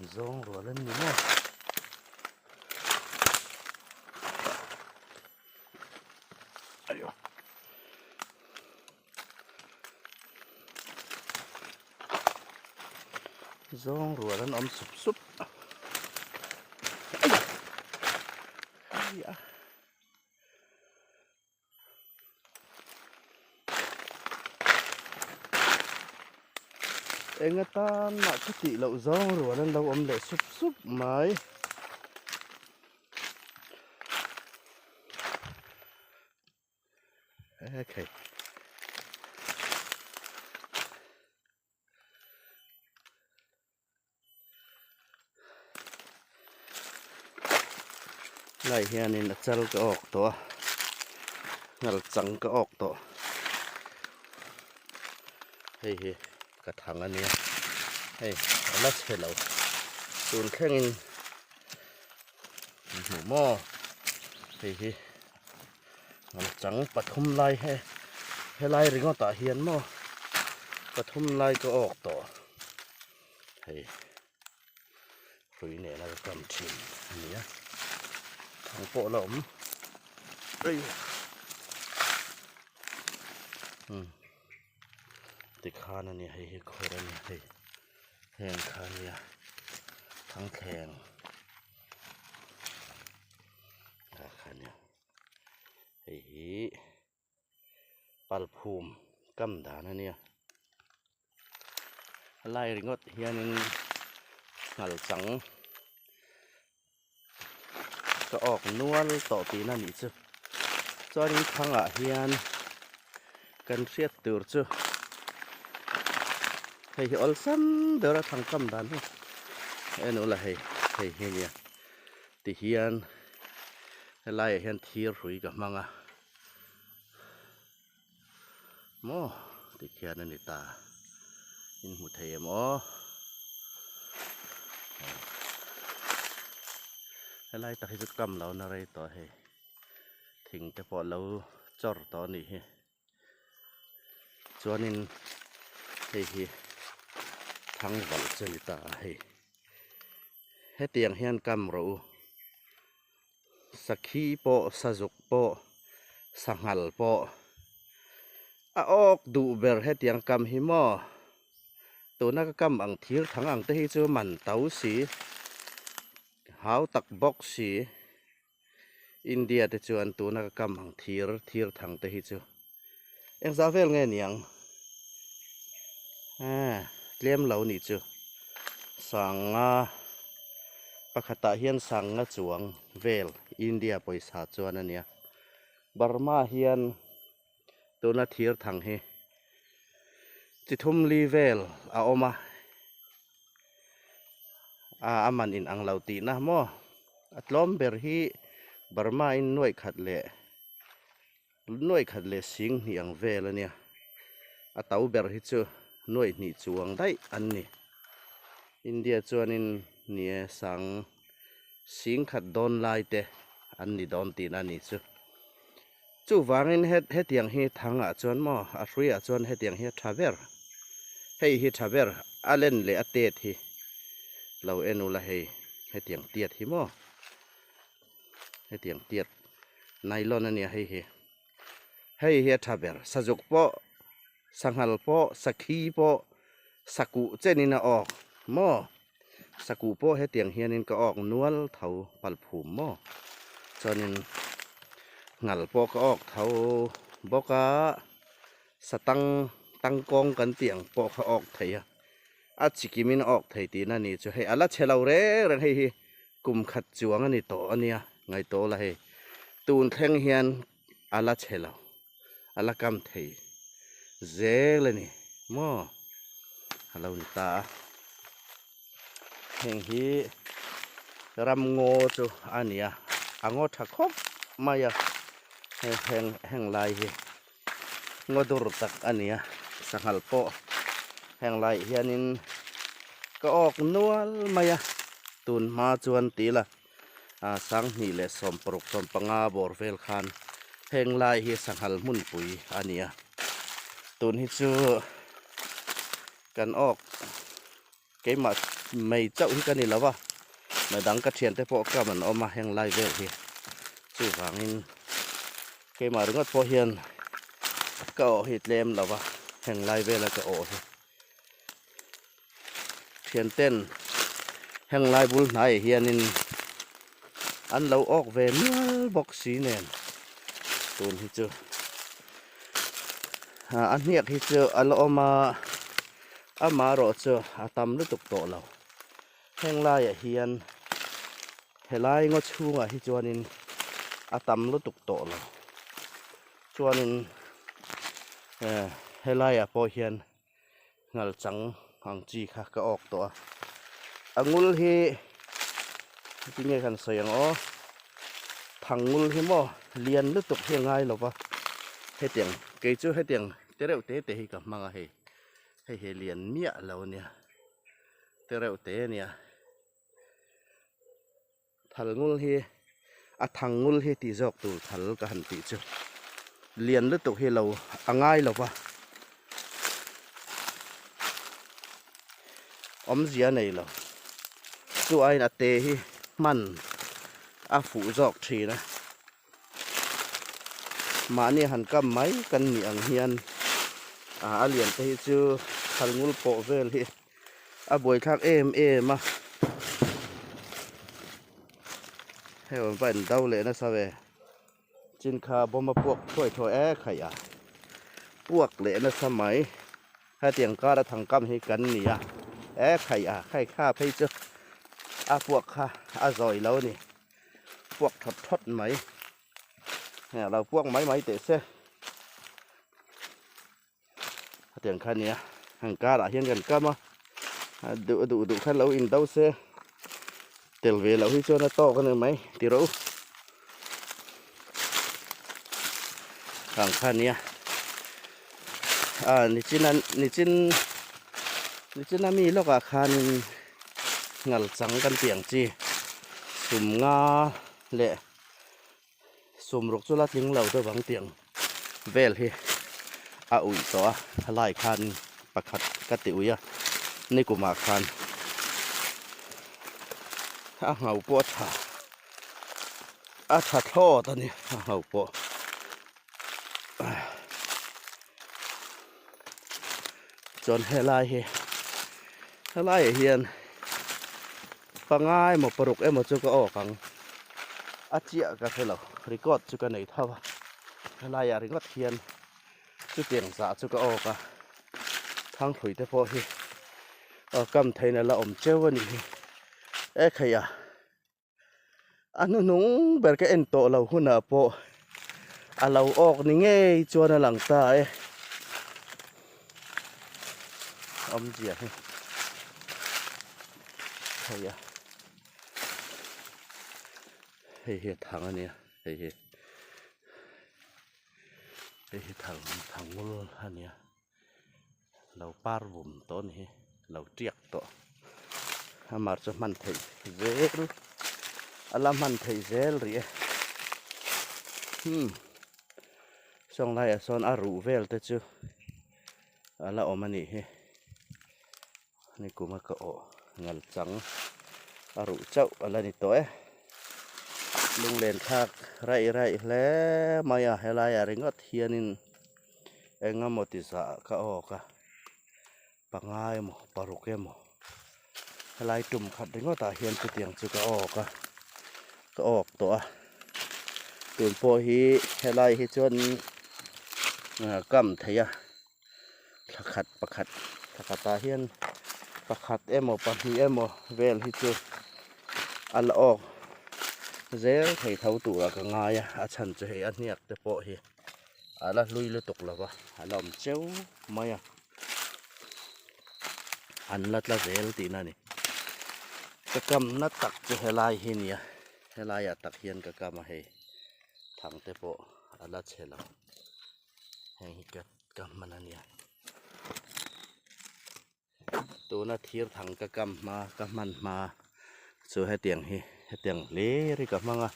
Zawng rual an ni maw? Ayo. Zawng rual an awm sup sup. Ayo. Eng atan mah ka tih loh zawng rual an lo awm leh sup sup mai. Okay. Lai hianin a chal ka awk tawh a ngal chang ka awk tawh hei hi ka thang a nia hei a la chhe lo tun thlengin hmuh maw hei hi ngal chang pathum lai he helai ringawtah hian maw pathum lai ka awk tawh. Hei hrui nena ka kam thin a ni a thang pawh la awm ei um tikhan a ni hei hi khawr a ni hei heng kha a nia thangthleng kha kha a nia hei hi. Palphum kam dan a nia a lai ringawt hianin nghal chang ka awk nual tawh tihna a nih chu chuanin thangah hian kan hriat tur chu hei hi awlsam ber a thang kam dan hi en ula hei hei hi a nia tihian helaiah hian thir hrui ka hmang a. Maw tikhian a ni ta in hmu thei em aw helai tak hi chu kam lo na rei tawh hei thing te pawh lo chawr tawh a nih hi chuanin hei hi thang valh chu a ni ta a hei hetiang hian kam rawh u. Sakhi pawh sazuk pawh sanghal pawh a awk duh ber hetiang kam hi maw tuna ka kam ang thir thang ang te hi chu man to si hau tak bawk si India te chuan tuna ka kam ang thir thir thang te hi chu engzah vel nge niang eh tlem lo nih chu sanga pakhatah hian sanga chuang vel India pawisa chuan a nia Burma hian tuna thir thang hi chi thum li vel a awm a a man in ang lo tihna maw a tlawm ber hi Burma in nuaih khat leh. Nuaih khat leh sing hnih ang vel a nia. A to ber hi chu nuaih hnih chuang daih an ni. India chuanin ni e sang sing khat dawn lai te an ni dawn tihna a ni chu. Chuvangin hetiang hi thangah chuan maw a hruiah chuan hetiang hi a tha ber. Hei hi tha ber a len leh a tet hi lo en ula hei hetiang tiat hi maw. Hetiang tiat nylon a nia hei hi hei hi a tha ber sazuk pawh sanghal pawh sakhi pawh sakuh chenin a awk maw sakuh pawh hetiang hianin ka awk nual tho palphum maw chuanin nghal pawh ka awk tho bawk a satang tangkawng kan tih ang pawh kha awk thei a a chikimin a awk thei tihna a ni chu hei a la chhe lo reng reng hei hi. Kum khat chuang a ni tawh a nia ngaihtuah ula hei tun thleng hian a la chhe lo a la kam thei zel a ni maw a lo ni ta a heng hi ram ngaw chu a ni a a ngaw tha khawp mai a heng heng heng lai hi ngaw dur tak a ni a sanghal pawh heng laiah hianin ka awk nual mai a tun hma chuan ti ila ah sanghnih leh sawmparuk sawmpanga bawr vel khan heng lai hi sanghal hmunpui a ni a tun hi chu kan awk keimah. mai chauh hi ka ni lo va, midang ka thiante pawh kam an awm a heng lai vel hi chuvangin keimah ringawt pawh hian ka awh hi tlem lo va heng lai vela ka awh hi thianten heng lai bul hnaiah hianin an lo awk ve mial bawk si nen tun hi chu a hniak hi chu a la awm a amaherawh chu a tam lutuk tawh lo heng laiah hian helai ngaw chhungah hi chuanin a tam lutuk tawh lo chuanin helaiah pawh hian Ngal chang ang chi kha ka awk tawh a, a ngul hi tinge kan sawi ang aw, thang ngul hi maw lian lutuk hi a ngai lo va, hetiang kei chu hetiang te reuh te te hi ka hmang a hei, hei hi lian miah lo a nia, te reuh te a nia. Thal ngul hi a thang ngul hi tih zawk tur thal ka han tih chu lian lutuk hi lo a ngai lo va, awmzia a nei lo. Chu aiin a te hi hman a fuh zawk thin a, mahni han kam mai kan nih ang hian a lian te hi chu thal ngul pawh vel hi. A buaithlak em em a hei awm va in do leh nasa ve chin kha bawm a puak thuai thuai e khaih a puak leh nasa mai hetiang kar a thangkam hi kan ni a e khaih a khai kha phei chu a puak kha a zawi lo a ni puak thawt thawt mai hei a lo puak mai mai teh se. Hetiang kha ania heng karah hian kan kam a a duh duh duh kha lo in do se tel ve loh hi chuan a tawk a ni mai ti rawh u hang kha ania a nichin a nichin nichin a mi lawkah khanin ngal chang kan tih ang chi sum nga leh Sum ruk chu la tling lo deuh ang tih ang vel hi a uih tawh a, helai khan pakhat ka ti uih a, nikumah khan a ngho pawh a tha a tha thlawt a ni a ngho pawh. Chuan helai hi helaiah hian panga emaw paruk emaw chu ka awk ang a chiah ka hre lo record chu ka nei tho a helaiah ringawt hian chutiang zah chu ka awk a thangthlui te pawh hi aw kam theihna la awm cheu a nih hi e khaih a. A hnuhnung ber ka en tawh lo hunah pawh a lo awk ni ngei chuan a lang ta e. Awmzia hi hei a hei hi a thang a nia hei hi hei hi thang thang ngul a nia lo par vum tawh a ni hi lo tiak tawh a mar chu hman theih zel a la hman theih zel rih e hmm sawng laiah sawn a ruh vel te chu a la awm a nih hi nikuma ka awh ngal chang a ruh chauh a la ni tawh e lunglen thlak raih raih hle mai a helaiah ringawt hianin. Eng emaw ti zah ka awk a, panga emaw paruk emaw helai tum khat ringawt ah hian chutiang chu ka awk a, ka awk tawh a, tun pawh hi helai hi chuan kam thei a, thla khat pakhat thla khat ah hian pakhat emaw pahnih emaw vel hi chu a la awk zel thei tho turah ka ngai a, a chhan chu hei a hniak te pawh hi. A la hlui lutuk lo va, a la awm cheu mai a, an la tla zel tihna a ni. Ka kamna tak chu helai hi nia, helaiah tak hian ka kam a hei, thang te pawh a la chhe lo, heng hi ka ka hman a nia. Tuna thir thang ka kam hma ka hman hma chu hetiang hi hetiang hlir hi ka hmang a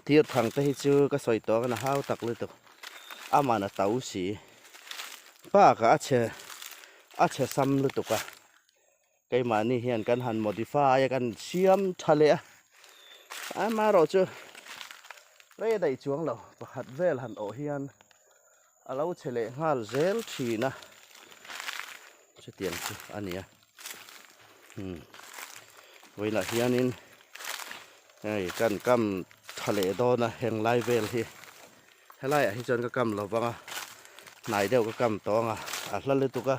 thir thang te hi chu ka sawi tawh ang a hau tak lutuk aman a to si bakah a chhe a chhe sam lutuk a. Keimahni hian kan han modify a kan siam tha leh a, amaherawhchu rei daih chuang lo pakhat vel han awh hian a lo che leh nghal zel thin a, chutiang chu a ni a. Umm vawiinah hianin hei kan kam tha leh dawn a heng lai vel hi helaiah hi chuan ka kam lo vang a hnai deuh ka kam tawng a a hla lutuk a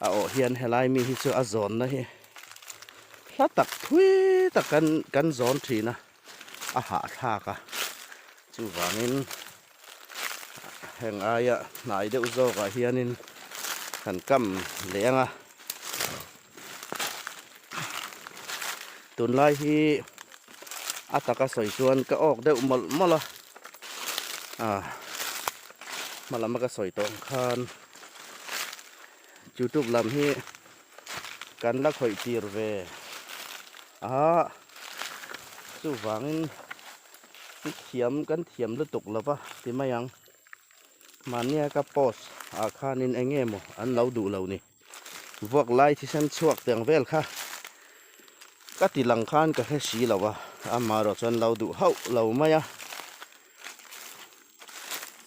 a awh hian helai mi hi chu a zawnna hi hla tak thui tak kan kan zawn thin a a hahthlak a chuvangin heng aia hnai deuh zawkah hianin kan kam leh ang a tunlai hi a taka sawi chuan ka awk deuh mawlh mawlh a ah hma lama ka sawi tawh ang khan youtube lam hi kan la khawih tir ve a chuvangin i thiam kan thiam lutuk lo va ti mai ang mahnia ka post ah khanin eng nge maw an lo duh lo ni vuak lai thisen chhuak teng vel kha ka ti lang khan ka hre si lo a amaherawh chuan lo duh hauh lo mai a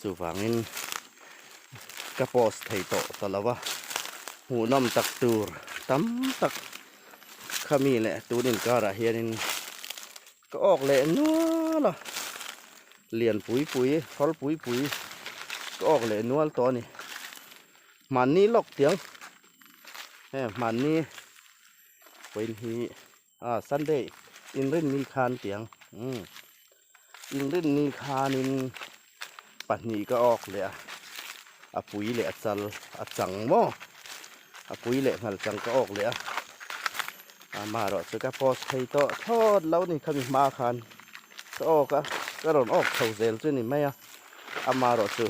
chuvangin ka post thei tawh ta lo a hmuhnawm tak tur tam tak khami leh tun inkarah hianin Ka awk leh nual a, lian pui pui, hawr pui pui ka awk leh nual tawh a ni. Hmanni lawk tiang he hmanni vawiin hi ah Sunday inrinni khan tiang umm inrinni khanin pahnih ka awk leh a, a pui leh a chal a chang maw a pui leh nghal chang ka awk leh a amaherawh chu ka post thei tawh thlawt lo ni khami hma khan ka awk a ka rawn awk chho zel chu ni mai a amaherawh chu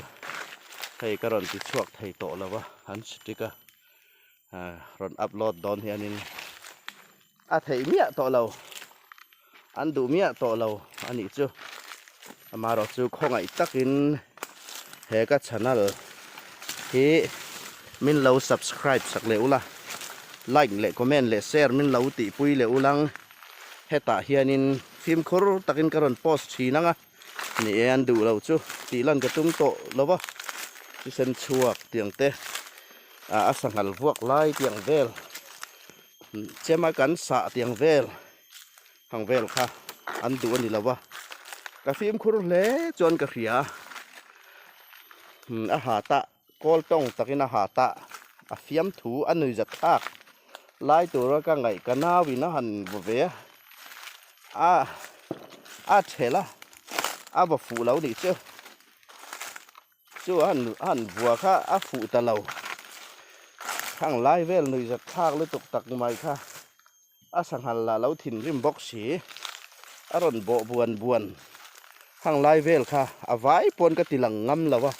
hei ka rawn ti chhuak thei tawh lo va an stick a rawn upload dawn hianin a theih miah tawh lo an duh miah tawh lo a nih chu amaherawh chu khawngaih takin he ka channel hi min lo subscribe sak leh ula like leh comment leh share min lo tihpui leh ulang hetah hianin fimkhur takin ka rawn post thin ang a ni e an duh lo chu tih lan ka tum tawh lo va thisen chhuak tiang te a sanghal vuak lai tiang vel. Chema kan sah tiang vel ang vel kha an duh a ni lo va, ka fimkhur hle chuan ka hria a ha tah kawl tawng takin a ha tah a fiam thu a nui zat thlak lai tura ka ngaih ka nau in a han vaw ve a a a thelh a a vaw fuh lo nih chu. Chu a han vua kha a fuh ta lo. Khang lai vel nuihzat thlak lutuk tak mai kha a sanghal lah lo thinrim bawk si. A rawn bawh buan buan khang lai vel kha a vai pawn ka ti lang ngam lo a.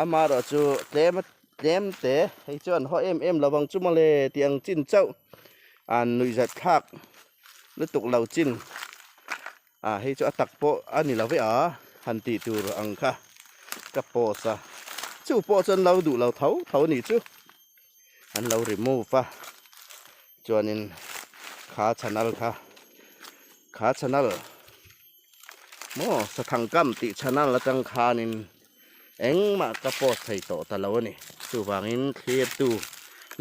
Amaherawh chu tlem a tlem te hei chu an haw em em lo ang chu mawle tih ang chin chauh an nuihzat thlak lutuk lo chin. Ah hei chu a tak pawh a ni lo ve a han tih tur ang kha ka post a chu pawh chuan lo duh lo tho tho a nih chu an lo remove a chuanin kha channel kha kha channel maw sathangkam tih channel atang khanin engmah ka post thei tawh ta lo a ni chuvangin thlirtu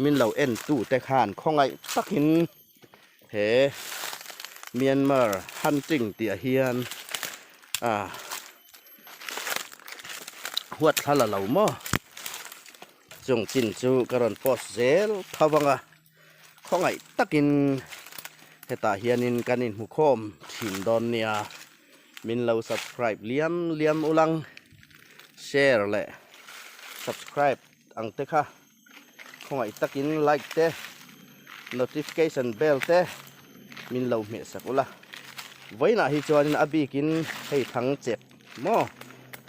min lo entu te khan khawngaih takin. He Myanmar hunting tih ah hian ah huat thla la lo maw chung chin chu ka rawn post zel tho ang a khawngaih takin hetah hianin kan inhmu khawm thin dawn nia min lo subscribe liam liam ulang share leh subscribe ang te kha. Khawngaih takin like te notification bell te min lo hmeh sak ula vawiinah hi chuanin a bikin hei thang chep maw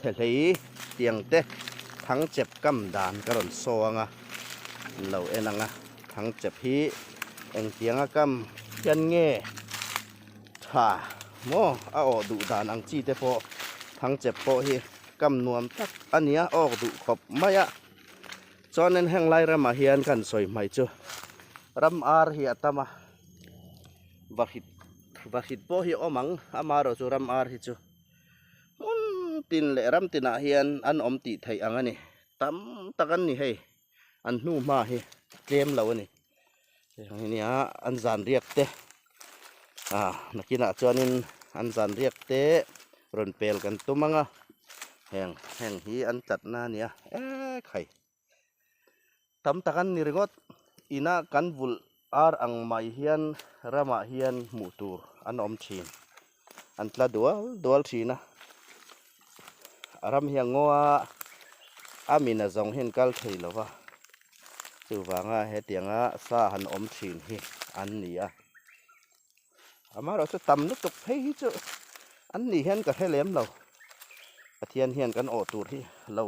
thehlei tiang te thang chep kam dan ka rawn saw ang a min lo en ang a thang chep hi engtianga kam hian nge tha maw a awh duh dan ang chi te pawh thang chep pawh hi kam nuam tak a nia awk duh khawp mai a. Chuanin heng lai ramah hian kan sawi hmai chu Ram ar hi a tam a, vahrit vahrit pawh hi a awm ang, amaherawhchu ram ar hi chu hmun tin leh ram tinah hian an awm tih theih ang a ni, tam tak an ni hei, an hnu hma hi tlem lo a ni. Hei ang hi nia an zan riak te ah nakinah chuanin an zan riak te rawn pel kan tum ang a, heng heng hi an tlatna a nia ek hai. Tam tak an ni ringawt, ina kan vulh ar ang mai hian ramah hian hmuh tur an awm thin, an tla dual dual thin a, a ram hi a ngaw a, a min a zawng hian kal thei lo va, chuvanga hetianga sa han awm thin hi an ni a, amaherawhchu tam lutuk phei hi chu an ni hian ka hre lem lo, Pathian hian kan awh tur hi lo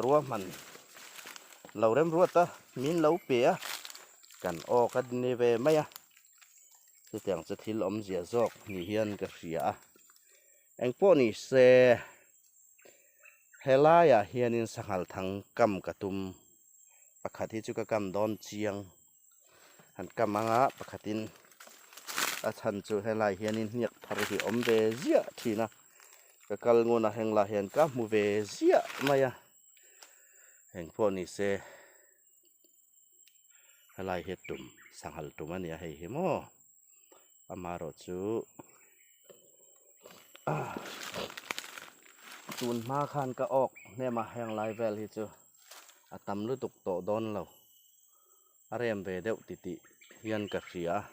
ruahman lo remruat a, min lo pe a, kan aw ka ni ve mai a, chutiang chu thil awmzia zawk ni hian ka hria a, engpawh ni se helaiah hianin sanghal thang kam ka tum pakhat hi chu ka kam dawn chiang. Han kam anga pakhatin a chhan chu helai hianin hniak thar hi awm ve ziah thin a ka kal ngun a heng lah hian ka hmu ve ziah mai a eng pawh ni se helai hi tum sanghal tum a nia hei hi maw amaherawh chu tun hma khan ka awk hnem a heng lai vel hi chu a tam lutuk tawh dawn lo. A rem ve deuh ti tih hian ka hria a,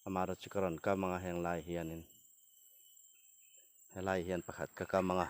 amaherawhchu ka rawn kam ang a heng lai hianin helai hian pakhat ka kam ang a.